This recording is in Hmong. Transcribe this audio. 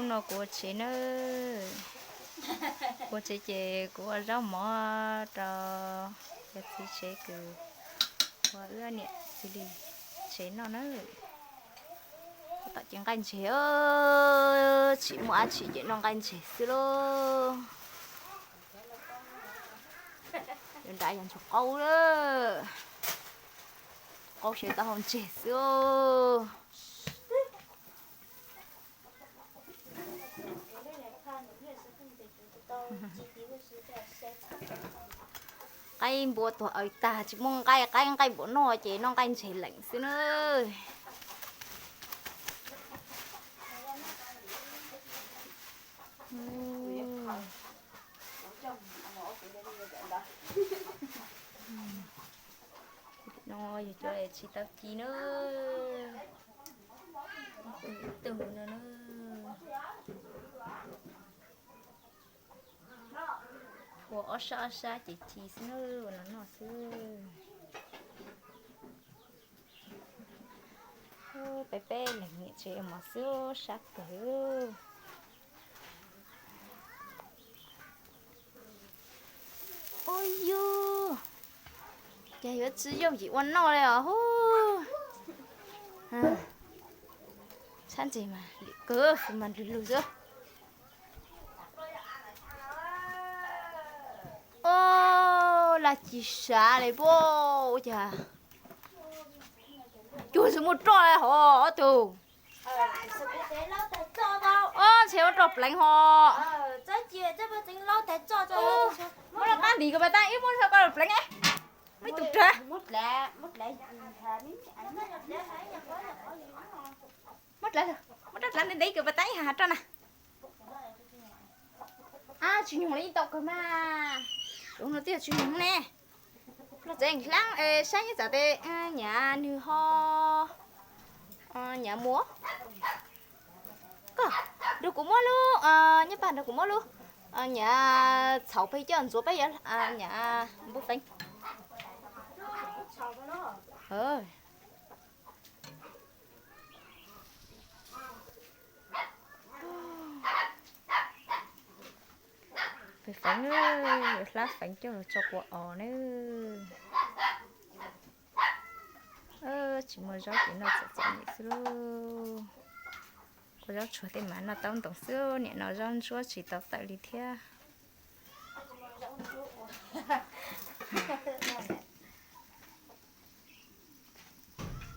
No kuv ua tsev na, kuv ua tsev ces kuv ua zaub mov rau cov txiv tsev kws ua wb niam txiv li tsev noj na. Tab tom ces nqaij ntseg, tsis muaj dab tsi ces noj nqaij ntseg xwb lauj. Yuav nrad yog ntsuag qaub lawm, qaub siav taub hau ntseg xwb. Qaib npua tuag aws tag tsis muaj nqaij, qaib nqaij npaum no ces noj nqaij ntseg lees xwb na. No yog cov tsis tau ci na, ib tug ib tug no na. Ua ob sab ob sab ces ci xwb na, ua no noj xwb. Peb peb leeg niam tsev mov xwb sab kawg. Ua yug, cas yuav tsis yooj yim ua noj li os hu. Sab ntseg mas lim kawg, fwj mas lwg lug xwb. Ua laj ci sav li puab, ua cas cuag tsis muaj roj li hov ob tug. Ob, ntshe muab roj pleev hov. Muab roj qab ntim kws pas tab ib, muab roj qab pleev, muab ib tug rag. Muab dlav, muab dlav ntev ntev kws pas tab ib ha roj na. Tsis nyoog li ib tau kawg mas. Ua no twb yog tsis nyoog ne. Los tsev hlab saib nyob tsam tes nyav nwg ho nyav muab. Koj nrug kuv muab lub, nyob pab nrug kuv muab lub nyav txhaum peb coj ntxuav peb yuav nyav npua feev. Peb feev, hlab feev coj los tso kua os na. Tsis muaj zaub ces noj txom txom nyem xwb lauj. Kua zaub tsuag tej mas noj taub ntoos xwb, niam no zaub ntsuab tsis tau tawm li thiab.